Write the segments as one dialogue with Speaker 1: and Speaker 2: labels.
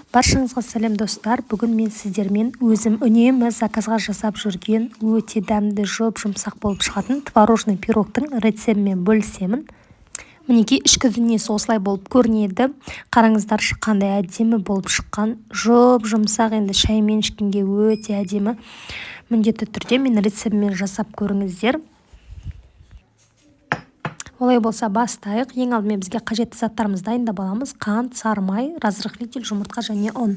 Speaker 1: Баршаңызға сәлем, достар! Бүгін мен сіздермен өзім үнемі заказға жасап жүрген, өте дәмді, жұп-жұмсақ болып шығатын творожный пирогтың рецептімен бөлісемін. Мінекей, ішкі дүниесі осылай болып көрінеді. Қараңыздаршы, қандай әдемі болып шыққан, жұп-жұмсақ. Енді шаймен ішкенге өте әдемі. Міндетті түрде мен рецептімен жасап көріңіздер. Олай болса, бастайық. Ең алдымен бізге қажетті заттарымызды дайындап аламыз: қант, сары май, разрыхлитель, жұмыртқа және ұн.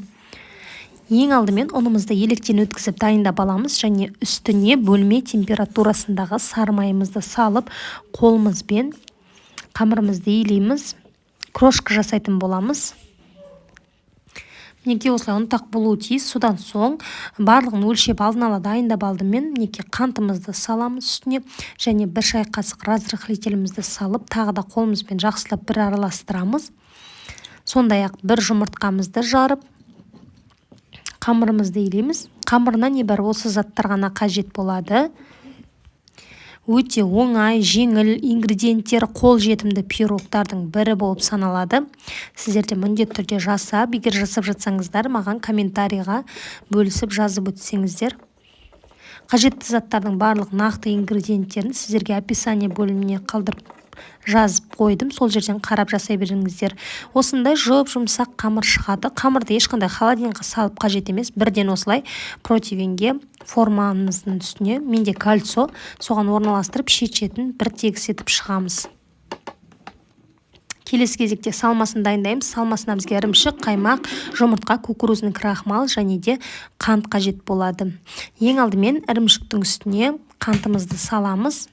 Speaker 1: Ең алдымен ұнымызды електен өткізіп дайындап аламыз және үстіне бөлме температурасындағы сары майымызды салып, қолымызбен қамырымызды илейміз, крошка жасайтын боламыз. Мінекей, осылай ұнтақ болуы тиіс. Содан соң барлығын өлшеп, алдын ала дайындап алдым мен. Мінекей, қантымызды саламыз үстіне және 1 шай қасық разрыхлителімізді салып, тағы да қолымызбен жақсылап бір араластырамыз. Сондай ақ бір жұмыртқамызды жарып, қамырымызды илейміз. Қамырына небәрі осы заттар ғана қажет болады. Өте оңай, жеңіл, ингредиенттері қолжетімді пирогтардың бірі болып саналады. Сіздер де міндетті түрде жасап, егер жасап жатсаңыздар, маған комментарийға бөлісіп, жазып өтсеңіздер. Қажетті заттардың барлық нақты ингредиенттерін сіздерге описание бөліміне қалдырып, жазып қойдым, сол жерден қарап жасай беріңіздер. Осындай жұп-жұмсақ қамыр шығады. Қамырды ешқандай холодильникқа салып қажет емес, бірден осылай противеньге, формамыздың үстіне, менде кольцо, соған орналастырып, шет шетін бір тегіс етіп шығамыз. Келесі кезекте салмасын дайындаймыз. Салмасына бізге ірімшік, қаймақ, жұмыртқа, кукурузный крахмал және де қант қажет болады. Ең алдымен ірімшіктің үстіне қантымызды саламыз.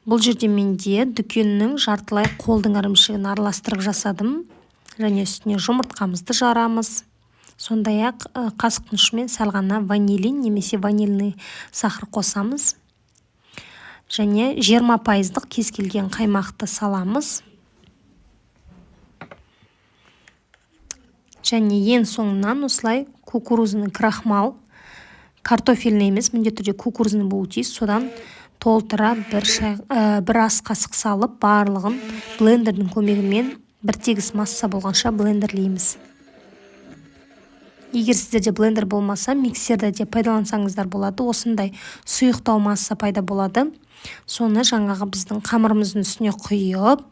Speaker 1: Бұл жерде менде дүкеннің жартылай қолдың ірімшігін араластырып жасадым. Және үстіне жұмыртқамызды жарамыз. Сондай ақ қасықтың ұшымен сәл ғана ванилин немесе ванильный сахар қосамыз және 20 пайыздық кез келген қаймақты саламыз. Және ең соңынан осылай кукурузный крахмал, картофельный емес, міндетті түрде кукурузный болуы тиіс, содан толтыра бір шай, бір ас қасық салып, барлығын блендердің көмегімен бір тегіс масса болғанша блендерлейміз. Егер сіздерде блендер болмаса, миксерді де пайдалансаңыздар болады. Осындай сұйықтау масса пайда болады. Соны жаңағы біздің қамырымыздың үстіне құйып,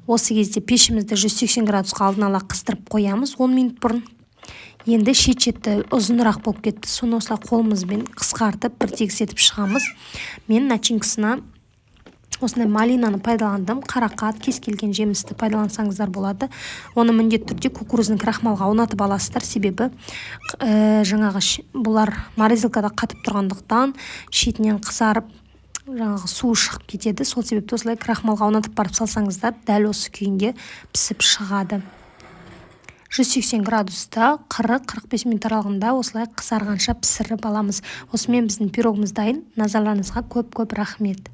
Speaker 1: осы кезде пешімізді 180 градусқа алдын ала қыздырып қоямыз 10 минут бұрын. Енді шет шеті ұзынырақ болып кетті, соны осылай қолымызбен қысқартып, бір тегіс етіп шығамыз. Мен начинкасына осындай малинаны пайдаландым. Қарақат, кез келген жемісті пайдалансаңыздар болады. Оны міндетті түрде кукурузный крахмалға аунатып аласыздар, себебі жаңағы бұлар морозилкада қатып тұрғандықтан, шетінен қызарып, жаңағы суы шығып кетеді. Сол себепті осылай крахмалға аунатып барып салсаңыздар, дәл осы күйінде пісіп шығады. 180 градуста 40-45 минут аралығында осылай қызарғанша пісіріп аламыз. Осымен біздің пирогымыз дайын. Назарларыңызға көп көп рахмет!